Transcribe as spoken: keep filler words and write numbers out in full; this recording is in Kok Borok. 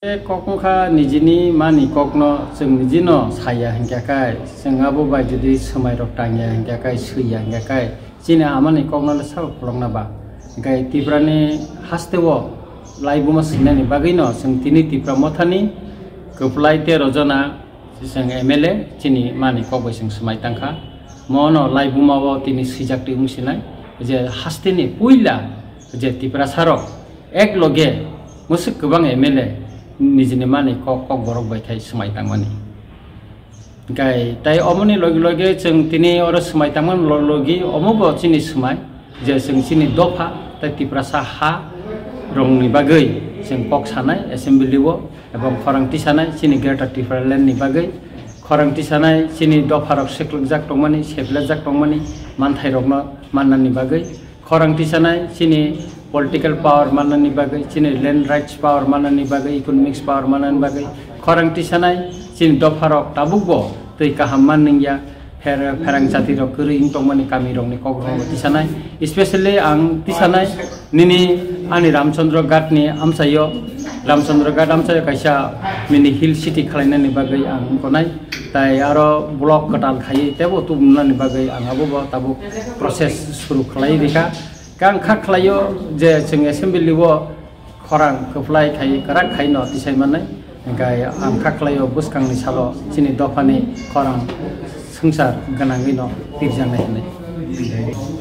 Kok wngkha nijini mani kokno chwng nijino saya hinkhe kai, chwng abo bai jodi swmairok tangya hinkhe kai, swiya hinkhe kai, chini amani kokno le sabo pholokna ba. Hinkhe Tiprani hasteo laibuma swinani bagwino chwng tini Tipra mothani kwplai tero jona chwng M L A chini mani kok bai chwng swmai tangkha. Mono laibumao tini swijak twi wng sinai je hasteni puila je Tiprasarok ek loge mwswk kwbang M L A nijini mani kok, kok borok bai khai swmai tangmani. Hinkhe tai omoni logi logi chwng tini oro swmai tangmani lo-, logi omobo chini swmai je chwng chini dopha tai Tiprasa ha rokni bagwi chwng kok sanai assembly o, ebong khorang tisanai chini Greater Tipraland ni bagwi, khorang tisanai chini dopha rok seklwkjak tongmani, seplajak tongmani, manthai rokno mannani bagwi, khorang tisanai chini political power mannani bagwi, chini land rights power mannani bagwi, economics power mannani bagwi, khorang tisanai chini dopharok tabukbo twi kaham man nungya, pher-, pherang jatirok kwrwi wng tongmani kamirokni kokrokno tisanai. Especially ang tisanai nini ani Ramchandra Ghat ni amchaio, Ramchandra Ghat amchaio kaisa mini hill city khwlainani bagwi ang wngkha nai. Tai aro block kwtal khai teibo tubunani bagwi ang abobo tabuk process suru khlai rikha. Khe ang kha khlaio je chwng assembly o khorang kwplai khai kwrak khai no tisai mannai, hinkhe ang kha khlaio bwskangni salo chini dophani khorang swngchar gwnangwi no tirjaknai hinwi.